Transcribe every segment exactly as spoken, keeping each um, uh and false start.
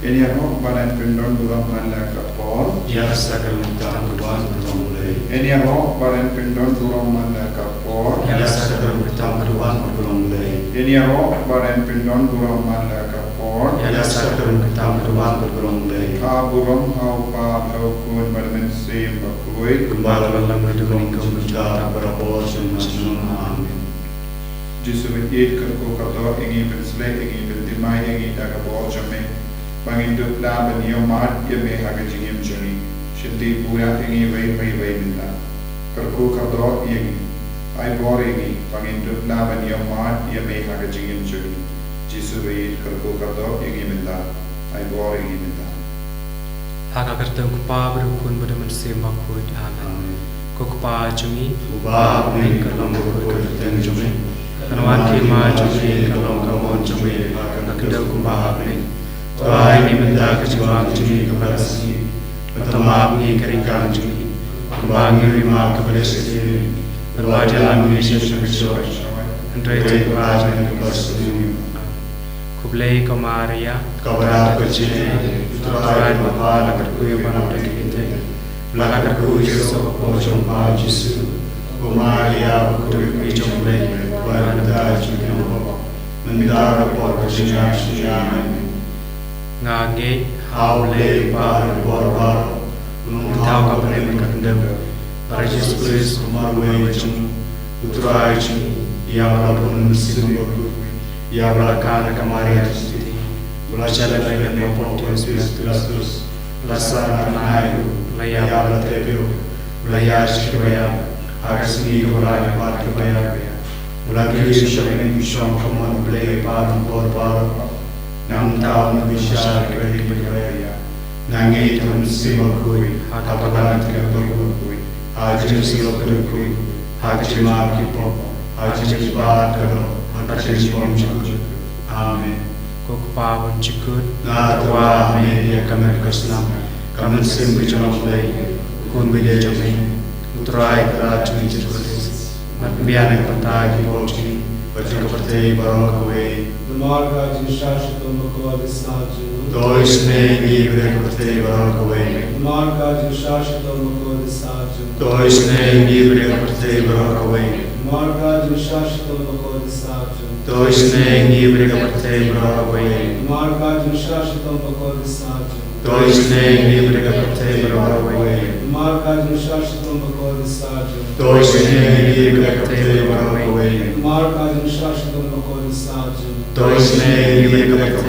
Ngin ïaroh ba ren pyndon burom man la ka por. Ïa ka sakram tam ka duwan ka long lei. Ngin ïaroh ba ren pyndon burom man la ka por. Ïa ka sakram tam ka duwan ka long lei. Ngin ïaroh ba ren pyndon burom man la ka por. Ïa ka sakram tam ka duwan ka long lei. Ka burom ha u Kpa, ha u Khun bad ha u Mynsiem Bakhuid. Kumba la long mynta, ka bynta barabor, sha shnong shnong. Amen. Jisu ba ïeit, kyrkhu kyrdoh ïa ngi, pynshlei ïa ngi, pynthymmai ïa ngi da ka bor jong me, ba ngin dup lah ban ïohmad ïa me ha ka jingim jong ngi. Shynti buh ïa ngi wei pa wei mynta. Kyrkhu kyrdoh ïa ngi. Ai bor ïa ngi ba ngin dup lah ban ïohmad ïa me ha ka jingim jong ngi. Jisu ba ïeit, kyrkhu kyrdoh ïa ngi mynta. Ai bor ïa ngi mynta. Ha ka kyrteng u Kpa bad u Khun bad u Mynsiem Bakhuid. Amen. Amen. Ko Kpa jong ngi, uba ha bneng, ka long bakhuid ka kyrteng jong me. Kan wan ka hima jong me, kan long ka mon jong me ha ka kyrteng kumba ha bneng. To ai ngi mynta ka jingbam jong ngi kaba shisien. Bad to map ïa ngi ka ryngkat jong ngi, kumba ngi ruh ngi map ïa kiba riewspah ïa ngi. Bad wat ïalam ngi sha ka jingmyntoi, hynrei to ïoh ngi na kaba sniew. Khublei ko Maria, kaba dap ka jingeh, U Trai u don bad me, la kyrkhu ïa phi ha ki khynnah, bad la kyrkhu u Jisu u kpa jong phi. Jisu, ko Maria, bakhuid ka kmie jong U Blei, to ai ngi mynta ka jingim, mynta bad ha ka por ka jingïap jong ngi. Amen. Nga ngeit ha U Blei Kpa Ri bor baroh, U Nongthaw ka bneng bad ka kyndem, bad ha Jisu Khrist u marwei jong U Trai jong ngi, ïa ba la bun u Mynsiem Bakhuid, ïa ba la kha na ka Maria Theisotti, ba la shah leit lem ha u Pontius Pilatus, ba la sahnarphna ïa u, ba la ïap, ba la tep ïa u, ba la ïaid sha kiba ïap, ha ka sngi kaba lai bad kiba ïap, ba la kiew sha ka bneng ka shong ka mon U Blei Kpa Ri bor baroh. Nangta un bishar ha ka ri bad ka ri. Nga ngeit ha U Mynsiem Bakhuid, ha ka Triniti bakhuid, ha ka jingïasyllok bakhuid, ha ka jingmap ki pop, ha ka jingbat ka doh, ha ka jingbymjukut. Amen. Ko Kpa bymjukut, nga tyrwa ha me ïa ka met ka snam, ka mynsiem ka jong U Blei, U Khun ba ïeit jong me, U Trai Kynrad jong ngi Jisu Khrist. Ban pynbiang na ka bynta ki pop jong ngi, bad jong ka pyrthei baroh kawei. Namar ka jingshah shitom bakordit sah jong U. To isynei ïa ngi bad ïa ka pyrthei baroh kawei. Namar ka jingshah shitom bakordit sah jong U. To isynei ïa ngi bad ïa ka pyrthei baroh kawei. Namar ka jingshah shitom bakordit sah jong U. To isynei ïa ngi bad ïa ka pyrthei baroh kawei. Namar ka jingshah shitom bakordit sah jong U. To isynei ïa ngi bad ïa ka pyrthei baroh kawei. Namar ka jingshah shitom bakordit sah jong U. To isynei ïa ngi bad ïa ka pyrthei baroh kawei. Namar ka jingshah shitom bakordit sah jong U. To isynei ïa ngi bad ïa ka pyrthei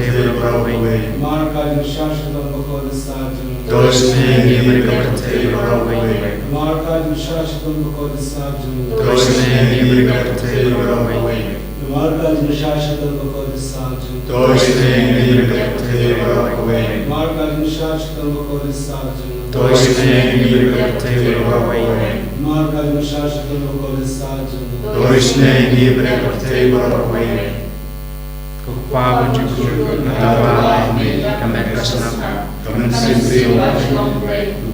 baroh kawei. Namar ka jingshah shitom bakordit sah jong U. To isynei ïa ngi bad ïa ka pyrthei baroh kawei. Namar ka jingshah shitom bakordit sah jong U. To isynei ïa ngi bad ïa ka pyrthei baroh kawei. Namar ka jingshah shitom bakordit sah jong U. To isynei ïa ngi bad ïa ka pyrthei baroh kawei. Namar ka jingshah shitom bakordit sah jong U. To isynei ïa ngi bad ïa ka pyrthei baroh kawei. Namar ka jingshah shitom bakordit sah jong U. To isynei ïa ngi bad ïa ka pyrthei baroh kawei. Ko Kpa bymjukut, nga tyrwa ha me ïa ka met ka snam, ka mynsiem briew, U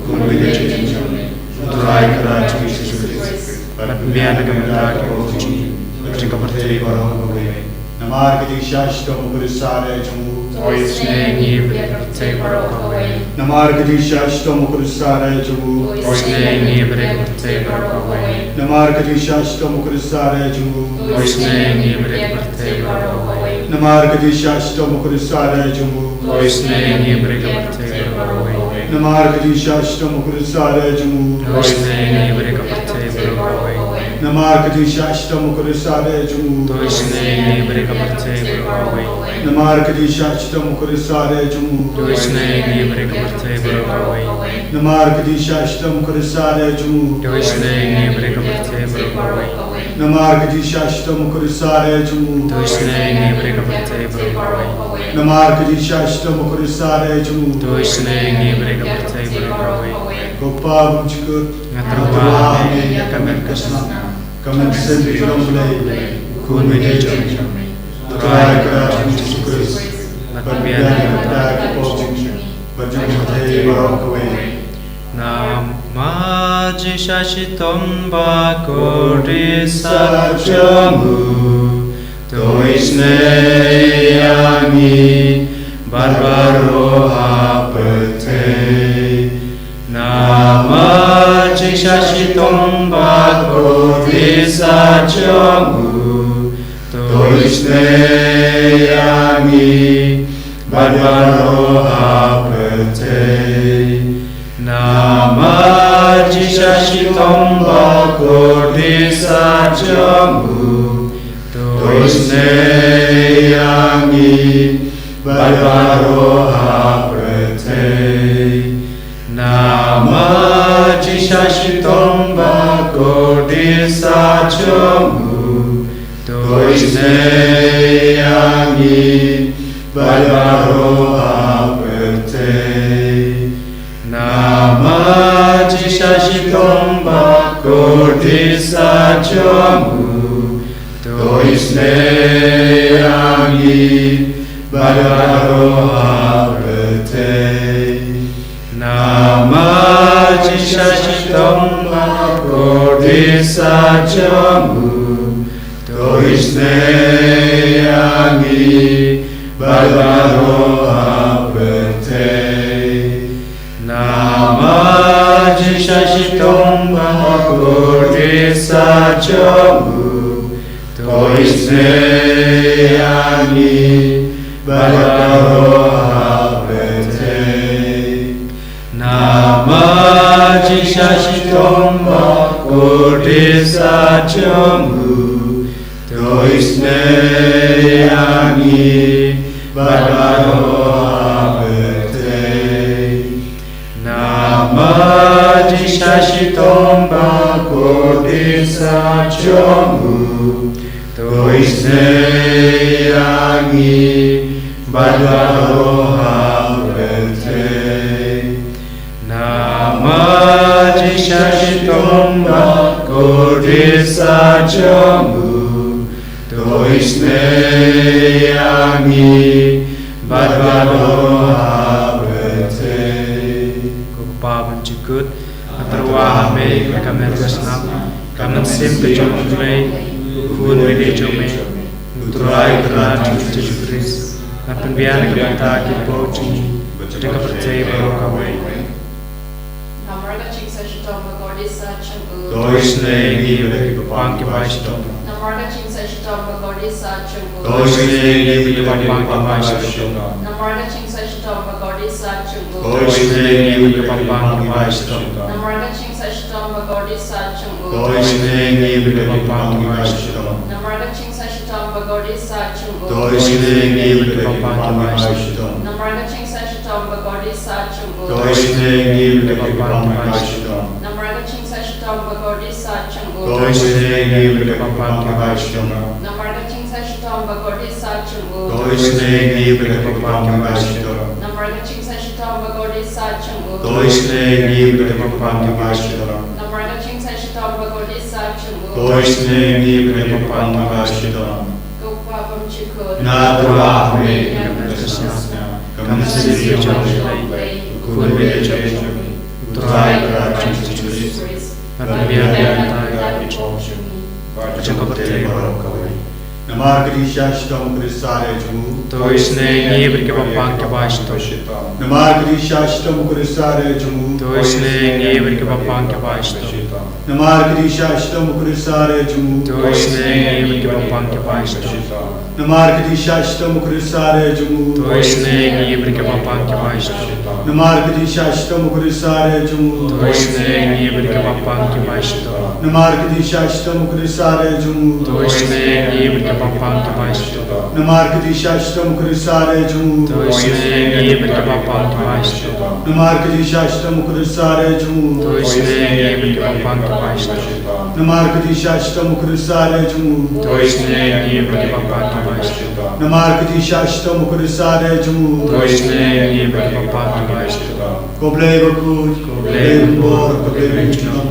Khun ba ïeit jong U Trai Kynrad jong ngi Jisu Khrist. Ban pynbiang na ka bynta ki pop jong ngi, bad jong ka pyrthei baroh kawei. Namar ka jingshah shitom bakordit sah jong U. To isynei ïa ngi bad ïa ka pyrthei baroh kawei. Namar ka jingshah shitom bakordit sah jong U. To isynei ïa ngi bad ïa ka pyrthei baroh kawei. Namar ka jingshah shitom bakordit sah jong U. To isynei ïa ngi bad ïa ka pyrthei baroh kawei. Namar ka jingshah shitom bakordit sah jong U. To isynei ïa ngi bad ïa ka pyrthei baroh kawei. Namar ka jingshah shitom bakordit sah jong U. To isynei ïa ngi bad ïa ka pyrthei baroh kawei. Namar ka jingshah shitom bakordit sah jong U. To isynei ïa ngi bad ïa ka pyrthei baroh kawei. Namar ka jingshah shitom bakordit sah jong U. To isynei ïa ngi bad ïa ka pyrthei baroh kawei. Namar ka jingshah shitom bakordit sah jong U. To isynei ïa ngi bad ïa ka pyrthei baroh kawei. Namar ka jingshah shitom bakordit sah jong U. To isynei ïa ngi bad ïa ka pyrthei baroh kawei. Namar ka jingshah shitom bakordit sah jong U. To isynei ïa ngi bad ïa ka pyrthei baroh kawei. Ko Kpa bymjukut, nga tyrwa ha me ïa ka met ka snam, ka mynsiem briew jong U Blei, U Khun ba ïeit jong U Trai Kynrad jong ngi Jisu Khrist. Ban pynbiang na ka bynta ki pop jong ngi, bad jong ka pyrthei baroh kawei. Namar jingshah shitom bakordit sah jong U. To isynei ïa ngi bad baroh To isynei ïa ngi bad baroh ha pyrthei. Namar Jisas shitom ba kordit sah jong u. To isynei ïa ngi bad baroh ha pyrthei. Namar Jisas shitom ba kordit sah jong u. To isynei ïa ngi bad baroh ha pyrthei. Namar Jisas shitom ba kordit sah jong u. To isynei ïa ngi bad baroh ha pyrthei. Namar Jisas shitom ba kordit sah jong u. To isynei ïa ngi bad baroh ha pyrthei. Namar Jisas shitom ba kordit sah jong u. To isynei ïa ngi bad baroh ha pyrthei. Namar Jisas shitom ba kordit sah jong u. To isynei ïa ngi bad baroh ha pyrthei. Namar Jisas shitom ba kordit sah jong u. To isynei ïa ngi bad baroh ha pyrthei. Namar Jisas shitom ba kordit sah jong u. To isynei ïa ngi bad baroh ha pyrthei. Ko Kpa ba jukut, nga tyrwa ha me, ka Meri ka snam, ka mynsiem ka jong U Blei, U Khun baieit jong me, U Trai u Trai Jisu Khrist, ban pynbiang na ka bynta ki paw jong ngi, bad jong ka pyrthei baroh kawei. Namar ka jingsah shitom ba kordit sah jong u. To isynei ïa ngi bad ki paw jong ngi ba shitom. Namar ka jingsah shitom ba kordit sah jong u. To isynei ïa ngi bad ki paw jong ngi ba shitom. Namar ka jingsah shitom ba kordit sah jong u. To isynei ïa ngi bad ki paw jong ngi ba shitom. Namar ka jingsah shitom ba kordit sah jong u. To isynei ïa ngi bad ki paw jong ngi ba shitom. Namar ka jingsah shitom ba kordit sah jong u. To isynei ïa ngi bad ki paw jong ngi ba shitom. Namar ka jingsah shitom ba kordit sah jong u. To isynei ïa ngi bad ki paw jong ngi ba shitom. Namar ka jingsah shitom ba kordit sah jong u. To isynei ïa ngi bad ki paw jong ngi ba shitom. Namar ka jingsah shitom ba kordit sah jong u. To isynei ïa ngi bad ki paw jong ngi ba shitom. Namar ka jingsah shitom ba kordit sah jong u. To isynei ïa ngi bad ki paw jong ngi ba shitom. Namar ka jingsah shitom ba kordit sah jong u. To isynei ïa ngi bad ki paw jong ngi ba shitom. Ko Kpa ba jukut, nga tyrwa ha me, ka Meri ka snam, ka mynsiem ka jong U Blei, U Khun baieit jong me, U Trai u Trai Jisu Khrist, ban pynbiang na ka bynta ki paw jong ngi, bad jong ka pyrthei baroh kawei. Namar ka jingsah shitom ba kordit sah jong u. To isynei ïa ngi bad ki paw jong ngi ba shitom. Namar ka jingsah shitom ba kordit sah jong u. To isynei ïa ngi bad ki paw jong ngi ba shitom. Namar ka jingsah shitom ba kordit sah jong u. To isynei ïa ngi bad ki paw jong ngi ba shitom. Namar ka jingsah shitom ba kordit sah jong u. To isynei ïa ngi bad ki paw jong ngi ba shitom. Namar ka jingsah shitom ba kordit sah jong u. To isynei ïa ngi bad ki paw jong ngi ba shitom. Namar ka jingsah shitom ba kordit sah jong u. To isynei ïa ngi bad ki paw jong ngi ba shitom. Namar ka jingsah shitom ba kordit sah jong u. To isynei ïa ngi bad ki paw jong ngi ba shitom. Namar ka jingsah shitom ba kordit sah jong u. To isynei ïa ngi bad ki paw jong ngi ba shitom. Namar ka jingsah shitom ba kordit sah jong u. To isynei ïa ngi bad ki paw jong ngi ba shitom. Namar ka jingsah shitom ba kordit sah jong u. To isynei ïa ngi bad ki paw jong ngi ba shitom. Ko Blei bakhuid, ko Blei umbor, ko Blei uba junom.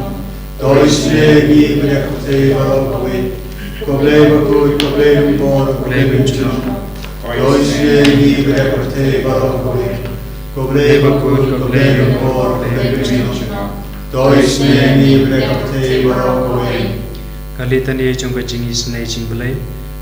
To isynei ïa ngi bad ïa ka pyrthei baroh kawei. Ko Blei bakhuid, ko Blei umbor, ko Blei uba junom. To isynei ïa ngi bad ïa ka pyrthei baroh kawei. Ko Blei bakhuid, ko Blei umbor, ko Blei uba junom. To isynei ïa ngi bad ïa ka pyrthei baroh kawei. Ka litani jong ka jingisynei jong U Blei.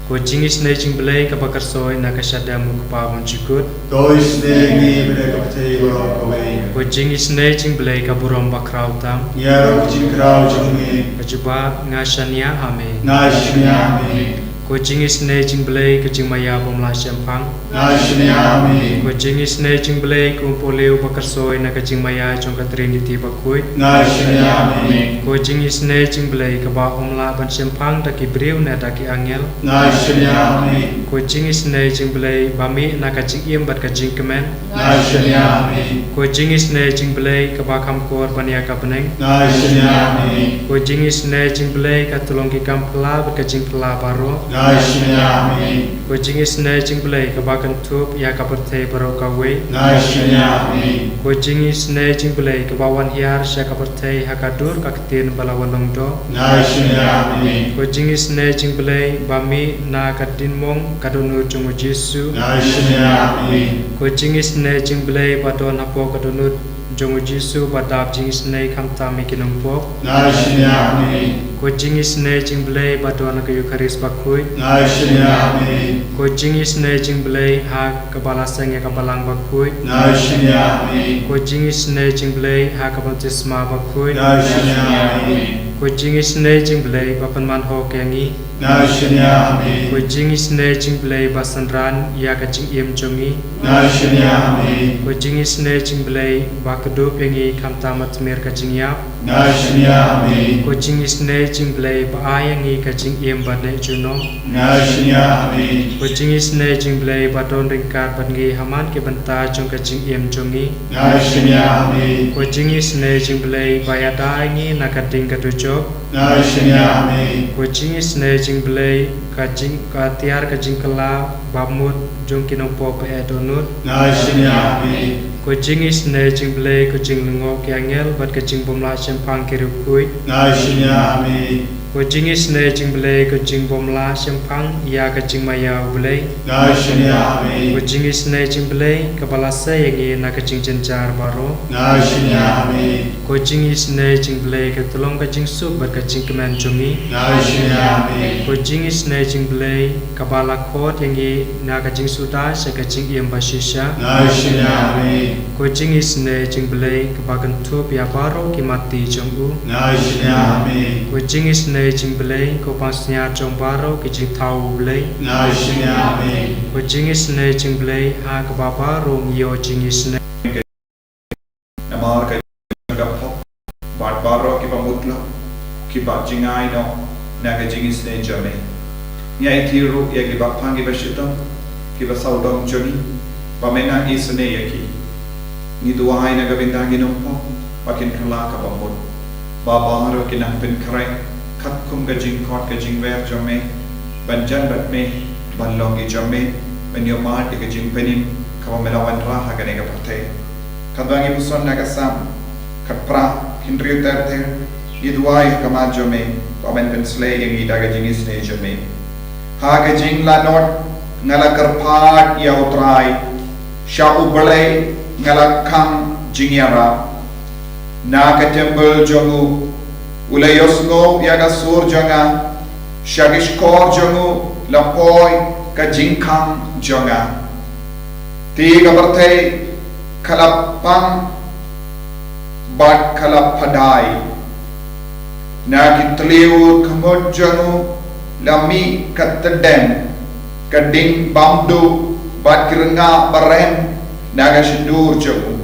Ko jingisynei jong U Blei kaba kyrshoi na ka shadem U Kpa ba jukut. To isynei ïa ngi bad ïa ka pyrthei baroh kawei. Ko jingisynei jong U Blei ka burom bakhraw tam. Ïaroh ka jingkhraw jong me. Ka jubab, nga shaniah ha me. Nga shaniah ha me. Ko jingisynei jingblei ka jingmaïa bym lah shemphang. Nga shaniah ha me. Ko jingisynei jingblei ko umpohliew ba kyrsoi na ka jingmaïa jong ka Trinity bakhuid. Nga shaniah ha me. Ko jingisynei jingblei kaba ym lah ban shemphang da ki briew ne da ki angel. Nga shaniah ha me. Ko jingisynei jingblei ba mih na ka jingim bad ka jingkmen. Nga shaniah ha me. Ko jingisynei jingblei kaba kham kor ban ïa ka bneng. Nga shaniah ha me. Ko jingisynei jingblei ka tyllong ki kam phylla bad ka jingphylla baroh. Nga shaniah ha me. Ko jingisynei jingblei kaba kynthup ïa ka pyrthei baroh kawei. Nga shaniah ha me. Ko jingisynei jingblei kaba wan hiar sha ka pyrthei ha ka dur ka ktien ba la wan long doh. Nga shaniah ha me. Ko jingisynei jingblei ba mih na ka diengmong ka dohnud jong u Jisu. Nga shaniah ha me. Ko jingisynei jingblei ba don hapoh ka dohnud jong u Jisu ba dap jingisynei khamtam ïa ki nongpop. Nga shaniah ha me. Ko jingisynei jingblei ba don ha ka Eukharist bakhuid. Nga shaniah ha me. Ko jingisynei jingblei ha kaba la seng ïa ka balang bakhuid. Nga shaniah ha me. Ko jingisynei jingblei ha ka baptisma bakhuid. Nga shaniah ha me. Ko jingisynei jingblei ba pynman hok ïa ngi. Nga shaniah ha me. Ko jingisynei jingblei ba synran ïa ka jingim jong ngi. Nga shaniah ha me. Ko jingisynei jingblei ba kdup ïa ngi khamtam ha tmier ka jingïap. Nga shaniah ha me. Ko jingisynei jingblei ba ai ïa ngi ka jingim bad neh junom. Nga shaniah ha me. Ko jingisynei jingblei ba don ryngkat bad ngi ha man ki bynta jong ka jingim jong ngi. Nga shaniah ha me. Ko jingisynei jingblei ba ïada ïa ngi na ka ding ka dujok. Nga shaniah ha me. Ko jingisynei jingblei ka jing, ka tiar ka jingkylla ba mut jong ki nongpop ba eh dohnud. Nga shaniah ha me. Ko jingisynei jingblei ko jinglyngngoh ki angel bad ka jingbymlah shemphang ki riewkhuid. Nga shaniah ha me. Ko jingisynei jingblei ko jingbymlah shemphang ïa ka jingmaïa u Blei. Nga shaniah ha me. Ko jingisynei jingblei kaba la sei ïa ngi na ka jingjynjar baroh. Nga shaniah ha me. Ko jingisynei jingblei ka tyllong ka jingsuk bad ka jingkmen jong ngi. Nga shaniah ha me. Ko jingisynei jingblei kaba la khot ïa ngi na ka jingsuda sha ka jingim ba shisha. Nga shaniah ha me. Ko jingisynei jingblei kaba kynthup ïa baroh ki matti jong u. Nga shaniah ha me. Ko jingisynei jingblei ko pansngiat jong baroh ki jingthaw u Blei. Nga shaniah ha me. Ko jingisynei jingblei ha kaba baroh ngi ïoh jingisynei. Namar ka jong ka pop bad baroh kiba mutlah kiba jingai noh na ka jingisynei jong me. Ngi aiti ruh ïa kiba phang kiba shitom, kiba sawdong jong ngi, ba men nang isynei ïa ki. Ngi duwai na ka bynta ki nongpop ba kin kylla kaba mut, ba baroh kin nang pynkhreh katkum ka jingkhot ka jingwer jong me, ban jan bad me, ban long ki jong me, ban ïohmad ïa ka jingpynim kaba me la wanrah ha kane ka pyrthei. Katba ngi puson na ka Salm khatphra, hynriew ter ter, ngi duwai ha khmat jong me ba men pynsleh ïa ngi da ka jingisynei jong me. Ha ka jinglanot nga la kyrpad ïa U Trai, sha U Blei nga la khang jingïarap. Na ka templ jong u, u la ïohsngew ïa ka sur jong nga, sha ki shkor jong u la poi ka jingkhang jong nga. Te ka pyrthei ka la pang bad ka la phadai. Na ki thliew khmut jong u la mih ka tdem, ka ding bymduh bad ki rnga ba rem na ka shyntur jong u.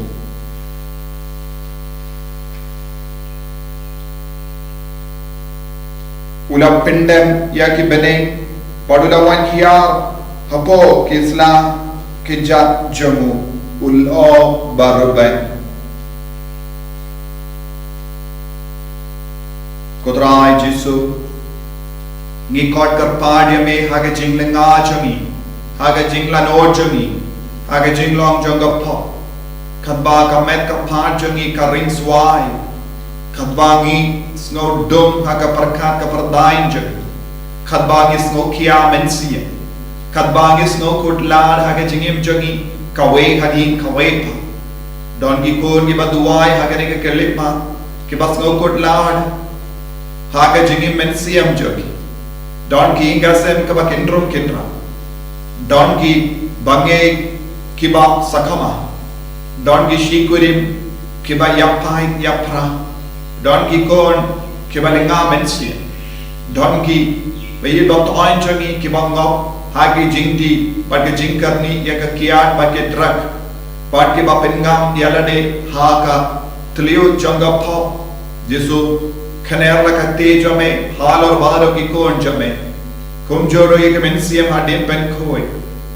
U la pyndem ïa ki bneng bad u la wan hiar hapoh ki sla kynjat jong u, u lyoh ba rben. Ko Trai Jisu, ngi khot kyrpad ïa me ha ka jinglyngngoh jong ngi, ha ka jinglanot jong ngi, ha ka jinglong jong ka pop. Katba ka met ka phad jong ngi ka ring swai, katba ngi sngew dum ha ka pyrkhat ka pyrdain jong ngi, katba ngi sngew khia mynsiem, katba ngi sngew kut lad ha ka jingim jong ngi kawei hadien kawei pat. Don ki khun kiba duwai ha kane ka khyllipmat kiba sngew kut lad ha ka jingim mynsiem jong ki. Don ki ïing ki sem kiba kynrum kynrang. Don ki bangeit kiba sakma. Don ki shi kurim kiba ïapait ïaphra. Don ki khun kiba lyngngoh mynsiem. Don ki Ba ïeit ba toiñ jong ngi kiba ngop ha ki jingdih bad ki jingkyrni ïa ka kiad bad ki drug, bad kiba pynngam ïa lade ha ka tliut jong ka pop. Jisu, khynner la ka kti jong me halor baroh ki khun jong me. Kumjuh ruh ïa ka mynsiem hadien pynkhuid,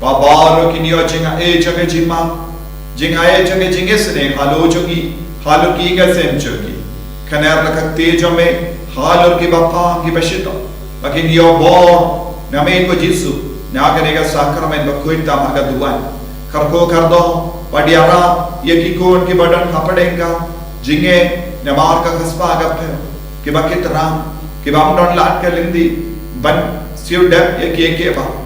ba baroh kin ïoh jingai jong ka jingma, jingai jong ka jingisynei halor jong ngi, halor ki ïing ki sem jong ngi. Khynner la ka kti jong me halor kiba pang kiba shitom, ba kin ïoh bor na me ko Jisu, na kane ka sakramen bakhuid tam ha ka duwan. Kyrkhu kyrdoh bad ïarap ïa ki khun kiba don hapdeng ka jingeh namar ka khaspah ka pher, kiba ki tram, kiba ym don lad ka lynti ban siew dep ïa kiei kiei baroh,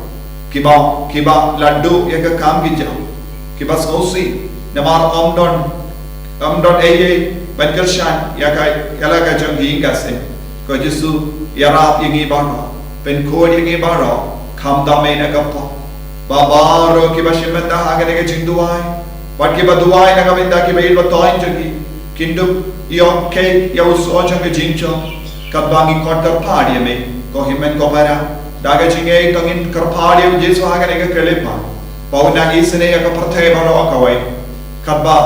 kiba, kiba la duh ïa ka kam ki jam, kiba sngewsih namar ym don, ym don ei ei ban kyrshan ïa ka, ïa la ka jong ki ïing ki sem. Ko Jisu, ïarap ïa ngi baroh, pynkhuid ïa ngi baroh, khamtam me na ka pop. Ba baroh kiba shim bynta ha kane ka jingduwai bad kiba duwai na ka bynta ki baïeit ba toiñ jong ngi, kin dup ïoh kheit ïa u soh jong ka jingjop. Katba ngi khot kyrpad ïa me, ko hynmen ko para, da ka jingngeit to ngin kyrpad ïa u Jisu ha kane ka khyllipmat, ba un nang isynei ïa ka pyrthei baroh kawei. Katba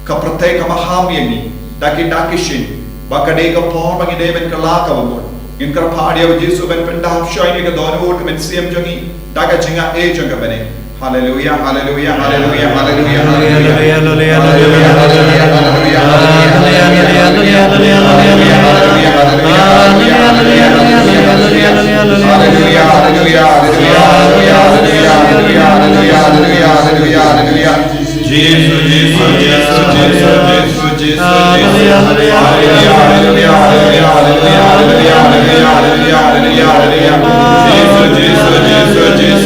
ka pyrthei ka maham ïa ngi da ki dak ki shin, ba ka dei ka por ba ngi dei ban kylla kaba mut. Ngin kyrpad ïa u Jisu ban pyndap shoi ïa ka dohnud ka mynsiem jong ngi da ka jingai jong ka bneng. Haleluia, haleluia, haleluia, haleluia, haleluia. Jisu, Jisu, Jisu, Jisu, Jisu, Jisu. Haleluya, haleluya, haleluya. Jisu, Jisu, Jisu, Jisu.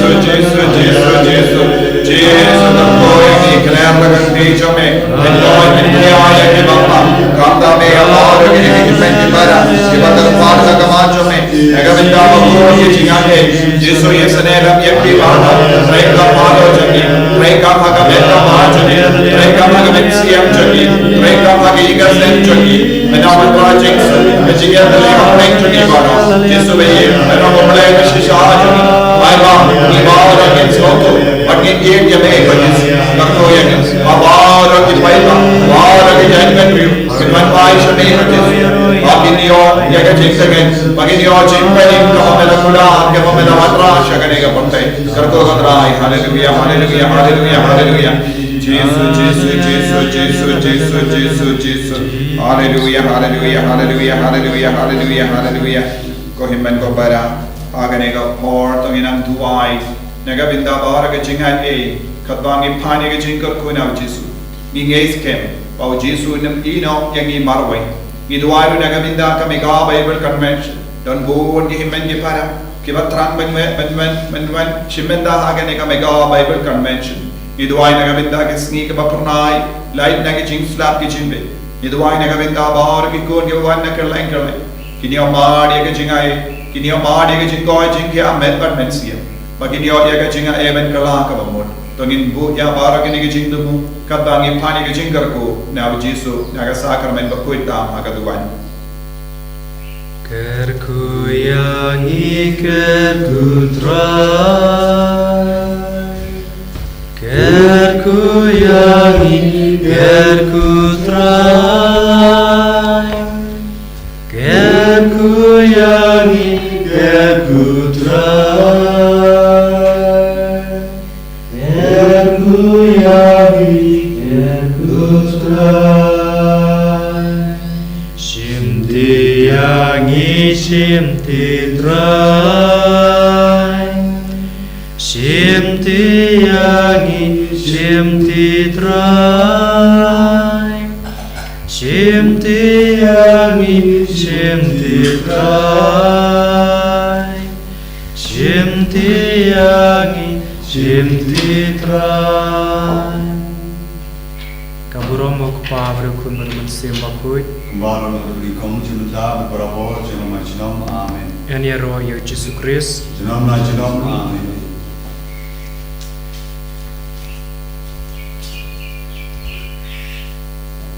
Jisu, kyrkhu ïa ngi, khynner la ka kti jong me. Kyrkhu ïa ngi, ïa ki bapang. Khamtam me ïa baroh kine ki hynmen ki para kiba tyrpad ha ka khmat jong me. Na ka bynta ba bun ki jingaiei. Jisu, ïasnoh lem ïa ki baroh. Trei kam ha ka jong ngi, trei kam ha ka met ka ba jong ngi, trei kam ha ka mynsiem jong ngi, trei kam ha ka ïing ka sem jong ngi. Mynta ban rah jingsuk, ka jingïatylli ka pyrthei jong ngi baroh. Jisu ba ïeit, mynta ban rah ka shisha jong ngi. Ai ba ngi baroh ngin sngewthuh bad ngin ïeit ïa me ko Jisu. Kyrkhu ïa ngi ba baroh ki paidbah, baroh ki jaitbynriew, kin wan phai sha me ko Jisu. Ba kin ïoh ïa ka jingtngen, ba kin ïoh jingpynim kaba me la kular, kaba me la wanrah sha kane ka pyrthei. Kyrkhu ko Trai. Haleluia, haleluia, haleluia, haleluia. Jisu, Jisu, Jisu. Haleluia, haleluia, haleluia, haleluia, haleluia, haleluia. Ko hynmen ko para, ha kane ka por to ngin nang duwai na ka bynta baroh ka jingaiei, katba ngi pan ïa ka jingkyrkhu na u Jisu. Ngi ngeit skhem ba u Jisu un ïehnoh ïa ngi marwei. Ngi duwai ruh na ka bynta ka Mega Bible Convention. Don bun ki hynmen ki para kiba thrang ban wan, ban wan, ban wan shim bynta ha kane ka Mega Bible Convention. Ngi duwai na ka bynta ka sngi kaba phyrnai, lait na ka jingslap ka jingbit. Ngi duwai na ka bynta baroh ki khun kiba wan na kylleng kylleng. Kin ïoh mad ïa ka jingai, kin ïoh mad ïa ka jingkoit jingkhiah met bad mynsiem. Ba kin ïoh ïa ka jingaiei ban kylla kaba mut. To ngin buh ïa baroh kine ki jingthmu katba ngi pan ïa ka jingkyrkhu na u Jisu, na ka sakramen bakhuid tam ha ka duwan. Kyrkhu ïa ngi, kyrkhu Trai. Kyrkhu ïa ngi, kyrkhu Trai. Kyrkhu ïa ngi, kyrkhu Trai. Kyrkhu ïa ngi, kyrkhu Trai. Shimti ïa ngi, shimti Trai. Shimti ïa ngi, shimti Trai. Shimti ïa ngi, shimti Trai. Shimti ïa ngi, shimti Trai. Ka burom u Kpa bad u Khun bad u Mynsiem Bakhuid. Kumba long na ka bynta ka jong u Trai bad barabor jong u man junom. Amen. Yn ïaroh ïa u Jisu Khrist. Junom na junom. Amen.